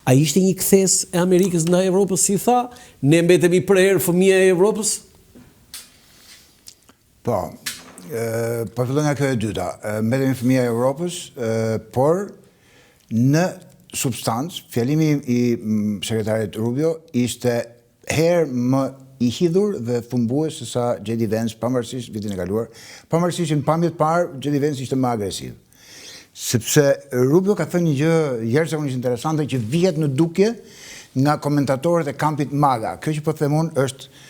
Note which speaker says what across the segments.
Speaker 1: A ishte një kthesë e Amerikës ndaj Evropës, si tha, ne mbetemi përherë fëmija e Evropës?
Speaker 2: Po, po filloj nga kjo e dyta. Mbetemi fëmija e Evropës, por në substancë, fjalimi i sekretarit Rubio ishte herë më i hidhur dhe thumbues se sa J.D. Vance, pavarësisht vitin e kaluar, pavarësisht që në pamje të parë J.D. Vance ishte më agresiv. Sepse Rubio ka thënë një gjë jashtëzakonisht interesante që vihet në dukje nga komentatorët e kampit MAGA. Kjo që po them unë është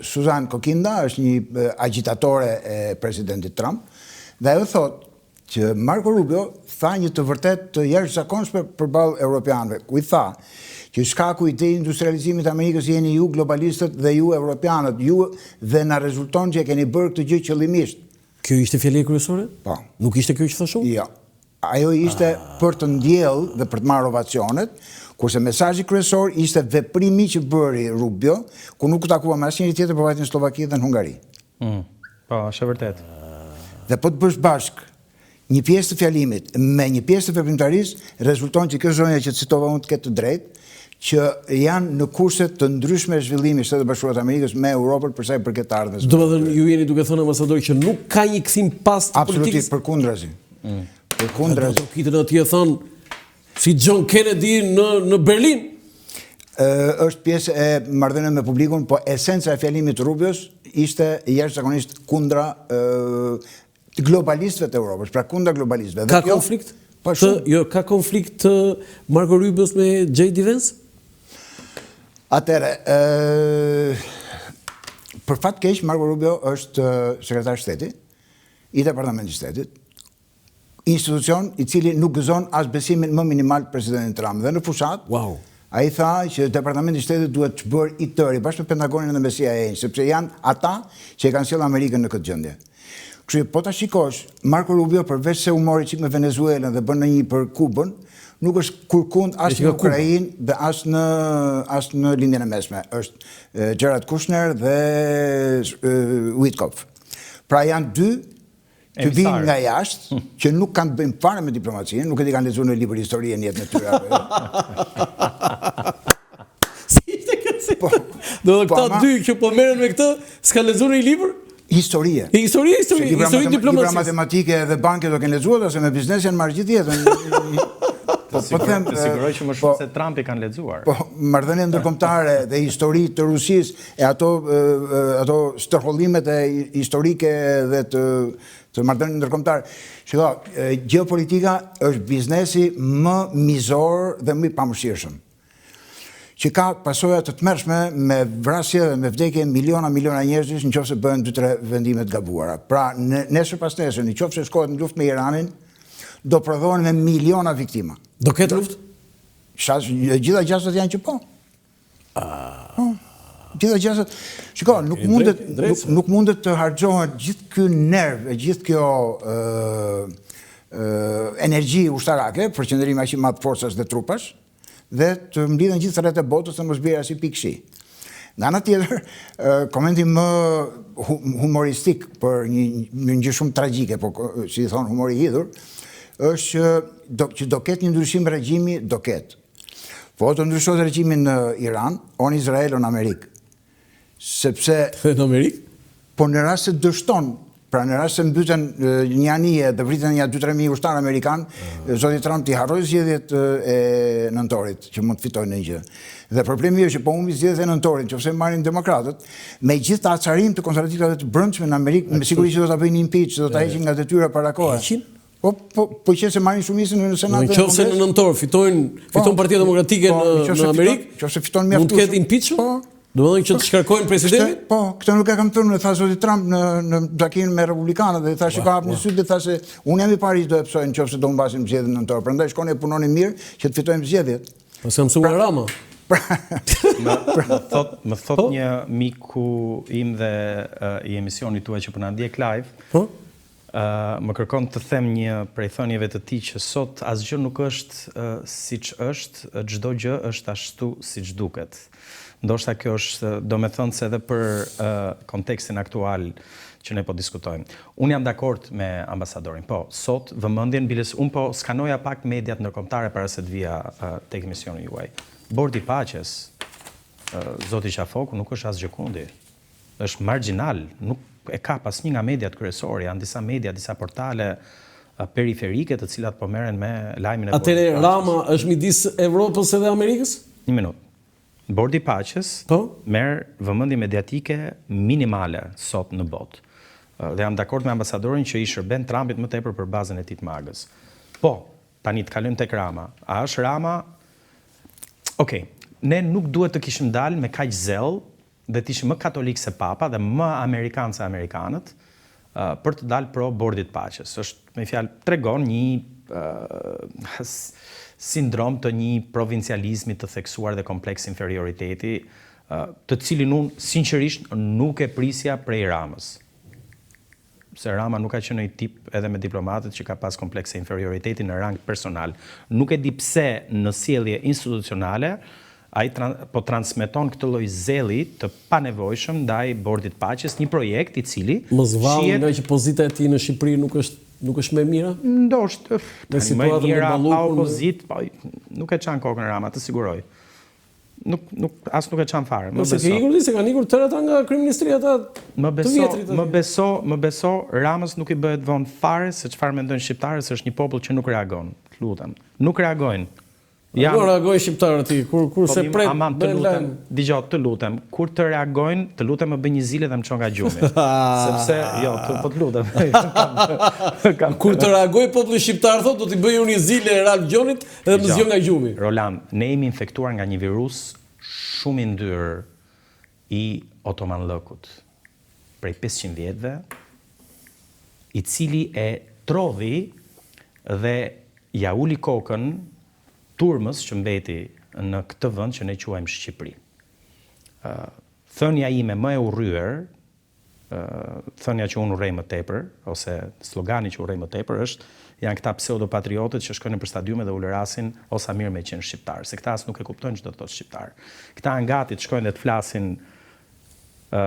Speaker 2: Susan Kokinda, është një agjitatore e presidentit Trump, dhe ajo thotë që Marco Rubio tha një të vërtetë të jashtëzakonshme përballë europianëve, ku i tha që shkaku i deindustrializimit të Amerikës jeni ju globalistët dhe ju europianët, ju dhe na rezulton që e keni bërë këtë gjë qëllimisht.
Speaker 1: Kjo ishte fjalia kryesore?
Speaker 2: Po.
Speaker 1: Nuk ishte kjo që thashë
Speaker 2: unë? Jo. Ajo ishte ah. për të ndjellë dhe për të marrë ovacionet, kurse mesazhi kryesor ishte veprimi që bëri Rubio, ku nuk u takua me asnjëri tjetër, por vajti në Sllovaki dhe në Hungari.
Speaker 3: Mm. Po, është e vërtetë.
Speaker 2: Dhe po të bësh bashkë një pjesë të fjalimit me një pjesë të veprimtarisë, rezulton që kjo zonja që citova unë të ketë të drejtë, që janë në kurse të ndryshme zhvillimi Shtetet e Bashkuara të Amerikës me Europën për sa i përket të
Speaker 1: ardhmes. Domethënë ju jeni duke thënë ambasador që nuk ka një kthim pas
Speaker 2: të politikës. Absolutisht përkundrazi. Mm.
Speaker 1: Përkundrazi. Do të atje thonë si John Kennedy në në Berlin.
Speaker 2: Ë është pjesë e marrëdhënieve me publikun, po esenca e fjalimit të Rubios ishte jashtëzakonisht kundra ë globalistëve të Europës, pra kundra
Speaker 1: globalistëve. Ka kjo, konflikt? Po shumë. Jo, ka konflikt të Marco Rubios me J.D. Vance?
Speaker 2: Atëherë, për fat keq Marco Rubio është sekretar shteti i Departamentit të Shtetit, institucion i cili nuk gëzon as besimin më minimal të presidentit Trump. Dhe në fushatë,
Speaker 1: wow.
Speaker 2: ai tha që Departamenti i Shtetit duhet të zhbërë i tëri, bashkë me Pentagonin dhe me CIA-n, sepse janë ata që e kanë sjellë Amerikën në këtë gjendje. Kështu që po ta shikosh, Marco Rubio përveç se u mori çik me Venezuelën dhe bën ndonjë për Kubën, nuk është kurrkund as në Ukrainë dhe as në as në Lindjen e Mesme. Është Jared Kushner dhe Witkoff. Pra janë dy që vijnë nga jashtë, që nuk kanë të bëjnë fare me diplomacinë, nuk e di kanë lexuar ndonjë libër historie në jetën e tyre apo jo.
Speaker 1: Si ishte kjo si? Po, Do të po, këta dy që po merren me këtë, s'kanë lexuar ndonjë libër?
Speaker 2: Historie.
Speaker 1: Historie, historie,
Speaker 2: histori diplomacisë. Libra matematike dhe banke do kenë lexuar, ose me biznes janë marrë gjithë jetën.
Speaker 3: Po, po them, të siguroj që më shumë po, se Trumpi kanë lexuar.
Speaker 2: Po, marrëdhënie ndërkombëtare dhe histori të Rusisë e ato ato stërhollimet e historike dhe të të marrëdhënieve ndërkombëtare. Shiko, gjeopolitika është biznesi më mizor dhe më i pamëshirshëm që ka pasoja të tmerrshme me vrasje dhe me vdekje miliona miliona njerëzish në qoftë se bëhen 2-3 vendime të gabuara. Pra, nesër pas nesër, në qoftë se shkohet në luftë me Iranin, do prodhohen me miliona viktima.
Speaker 1: Do ketë luftë?
Speaker 2: Shas, gjitha gjasat janë që po. Ah. Po. Gjitha gjasat. Shiko, nuk mundet nuk, nuk mundet të harxhohet gjithë ky nerv e gjithë kjo ë ë energji ushtarake, përqendrim aq i madh forcash dhe trupash, dhe të mblidhen gjithë retë e botës të mos bjerë asnjë pikë shi. Nga ana tjetër, komenti më humoristik për një një gjë shumë tragjike, po si i thonë humori i hidhur, është që do që do ketë një ndryshim regjimi, do ketë. Po do ndryshohet regjimi në Iran, o në Izrael, o në Amerikë. Sepse
Speaker 1: në Amerikë?
Speaker 2: Po në rast se dështon, pra në rast se mbyten një anije dhe vriten nja 2-3 mijë ushtarë amerikanë, ah. zoti Trump t'i harrojë zgjedhjet e nëntorit, që mund të fitojë ndonjë gjë. Dhe problemi është që po humbi zgjedhjet e nëntorit, nëse marrin demokratët, me gjithë atë acarim të kontradiktave të brendshme në Amerikë, me siguri që do ta bëjnë impeach, do ta heqin nga detyra para kohe.
Speaker 1: Heqin?
Speaker 2: Po, po, po qe se marrin shumicën në Senat
Speaker 1: dhe në Kongres. Në qoftë se në nëntor fitojnë, po, fiton Partia Demokratike po, në, në Amerikë,
Speaker 2: në qoftë se fiton mjaftueshëm.
Speaker 1: Mund të ketë impeachment? Po. Domethënë që të shkarkojnë presidentin?
Speaker 2: Po, këtë nuk e kam thënë, e tha zoti Trump në në takim me republikanët dhe i tha shiko hapni sytë dhe tha se unë jam i pari që do e pësoj në qoftë se do humbasim zgjedhjet në nëntor. Prandaj shkoni e punoni mirë që të fitojmë
Speaker 1: zgjedhjet. Po s'ka mësuar pra, Rama.
Speaker 3: Pra, më, më thot, më thot po? një miku im dhe uh, i emisionit tuaj që po na ndjek live.
Speaker 1: Po?
Speaker 3: Më kërkon të them një prej thënieve të tij që sot asgjë nuk është siç është, çdo gjë është ashtu siç duket. Ndoshta kjo është domethënëse edhe për kontekstin aktual që ne po diskutojmë. Unë jam dakord me ambasadorin. Po, sot vëmendjen biles unë po skanoja pak mediat ndërkombëtare para se të vija tek emisioni juaj. Bordi i Paqes, zoti Qafoku nuk është asgjëkundi. Është margjinal, nuk e kap asnjë nga mediat kryesore, janë disa media, disa portale periferike të cilat po merren me lajmin e
Speaker 1: Bordit të Paqes. Atëherë Rama është midis Evropës edhe Amerikës?
Speaker 3: Një minutë. Bordi i Paqes po? merr vëmendje mediatike minimale sot në botë. Dhe jam dakord me ambasadorin që i shërben Trumpit më tepër për bazën e tij të MAGA-s. Po, tani të kalojmë tek Rama. A është Rama Okej, ne nuk duhet të kishim dalë me kaq zell dhe të ishim më katolikë se Papa dhe më amerikanë se amerikanët për të dalë pro Bordit të Paqes. Është, me fjalë, tregon një sindrom të një provincializmi të theksuar dhe kompleks inferioriteti, të cilin unë sinqerisht nuk e prisja prej Ramës. Se Rama nuk ka qenë një tip edhe me diplomatët që ka pas komplekse inferioriteti në rang personal. Nuk e di pse në sjellje institucionale ai po transmeton këtë lloj zelli të panevojshëm ndaj Bordit të Paqes, një projekt i cili
Speaker 1: Mos vallë shihet ngaqë pozita e tij në Shqipëri nuk është nuk është më e mira?
Speaker 3: Ndoshta, tani më e mira pa opozitë, po nuk e çan kokën Rama, të siguroj. Nuk nuk as nuk e çan fare,
Speaker 1: më beso. Se ke ikur ti, se kanë ikur tërë ata nga kryeministria ata.
Speaker 3: Më beso, më beso, më beso, Ramës nuk i bëhet vonë fare se çfarë mendojnë shqiptarët, se është një popull që nuk reagon. Të lutem. Nuk reagojnë.
Speaker 1: Janë Po reagojnë shqiptarët ti, kur kur po, s'e pret.
Speaker 3: Aman, të lutem, dëgjo, të lutem, kur të reagojnë, të lutem më bëj një zile dhe më çon nga gjumi. Sepse, jo, të, po të
Speaker 1: lutem. Kam... Kur të reagojë populli shqiptar thotë, do t'i bëj unë një zile Ralf Gjonit Edhe më zgjon nga gjumi.
Speaker 3: Roland, ne jemi infektuar nga një virus shumë i ndyrë i otomanllëkut prej 500 vjetëve, i cili e trodhi dhe ia uli kokën turmës që mbeti në këtë vend që ne quajmë Shqipëri. Thënia ime më e urryer Thënia që unë urrej më tepër, ose slogani që urrej më tepër është, janë këta pseudopatriotët që shkojnë nëpër stadiume dhe ulërasin o sa mirë me qenë shqiptar, se këta as nuk e kuptojnë ç'do të thotë shqiptar. Këta janë gati të shkojnë dhe të flasin ë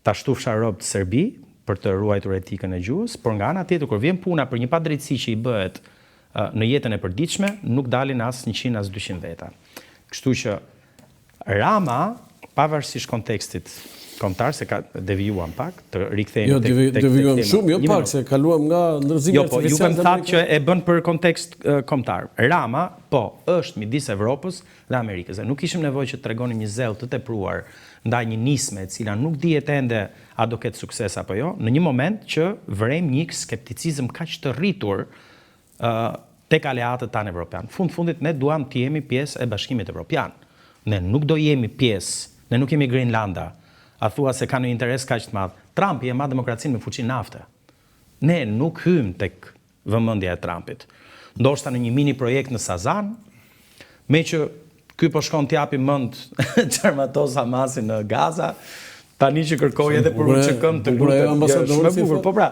Speaker 3: ta shtufsha robt Serbi për të ruajtur etikën e gjuhës, por nga ana tjetër kur vjen puna për një padrejtësi që i bëhet në jetën e përditshme, nuk dalin as 100 as 200 veta. Kështu që Rama, pavarësisht kontekstit kombëtar, se ka devijuam pak, të rikthehemi
Speaker 1: jo, tek tek devijuam shumë, jo pak, se kaluam nga
Speaker 3: ndërzimi jo, po, artificial. Jo, po, ju thatë që e bën për kontekst kombëtar. Rama, po, është midis Evropës dhe Amerikës. Dhe nuk kishim nevojë që të tregonim një zell të tepruar ndaj një nisme e cila nuk dihet ende a do ketë sukses apo jo, në një moment që vërejmë një skepticizëm kaq të rritur tek aleatët tanë evropianë. Fund fundit ne duam të jemi pjesë e Bashkimit Evropian. Ne nuk do jemi pjesë, ne nuk jemi Grenlanda. A thua se ka një interes kaq të madh? Trumpi e ma demokracinë me fuçi nafte. Ne nuk hyjmë tek vëmendja e Trumpit. Ndoshta në një mini projekt në Sazan, meqë Ky po shkon t'japi mend çarmatos Hamasin në Gaza, tani që kërkoi edhe për UÇK-n të lutem. Jo, shumë e bukur, po pra.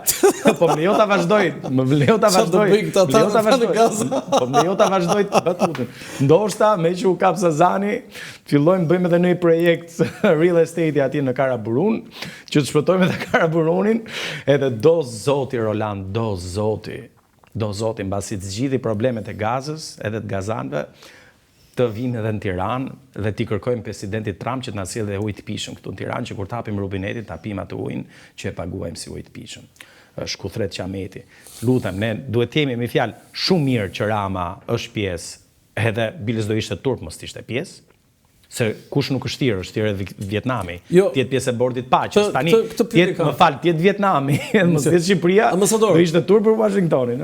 Speaker 3: Po më lejo ta vazhdoj, më lejo ta vazhdoj.
Speaker 1: Më lejo ta vazhdoj.
Speaker 3: Po më lejo ta vazhdoj batutën. Ndoshta meqë u kap Sazani, fillojmë bëjmë edhe një projekt real estate atje në Karaburun, që të shpëtojmë edhe Karaburunin, edhe do zoti Roland, do zoti. Do zoti mbasi të zgjidhi problemet e Gazës, edhe të gazanëve, të vijmë edhe në Tiranë dhe t'i kërkojmë presidentit Trump që të na sjellë edhe ujë të pijshëm këtu në Tiranë që kur të hapim rubinetin ta pimë atë ujin që e paguajmë si ujë të pijshëm. Është kuthret qameti. Lutem, ne duhet të jemi me fjalë shumë mirë që Rama është pjesë, edhe biles do ishte turp mos të ishte pjesë. Se kush nuk është thirrur, është thirrur edhe Vietnami. Jo, të jetë pjesë e bordit të paqes. Tani, të jetë, më fal, të jetë Vietnami, mos të jetë Shqipëria. Do ishte turp për Washingtonin, ëh.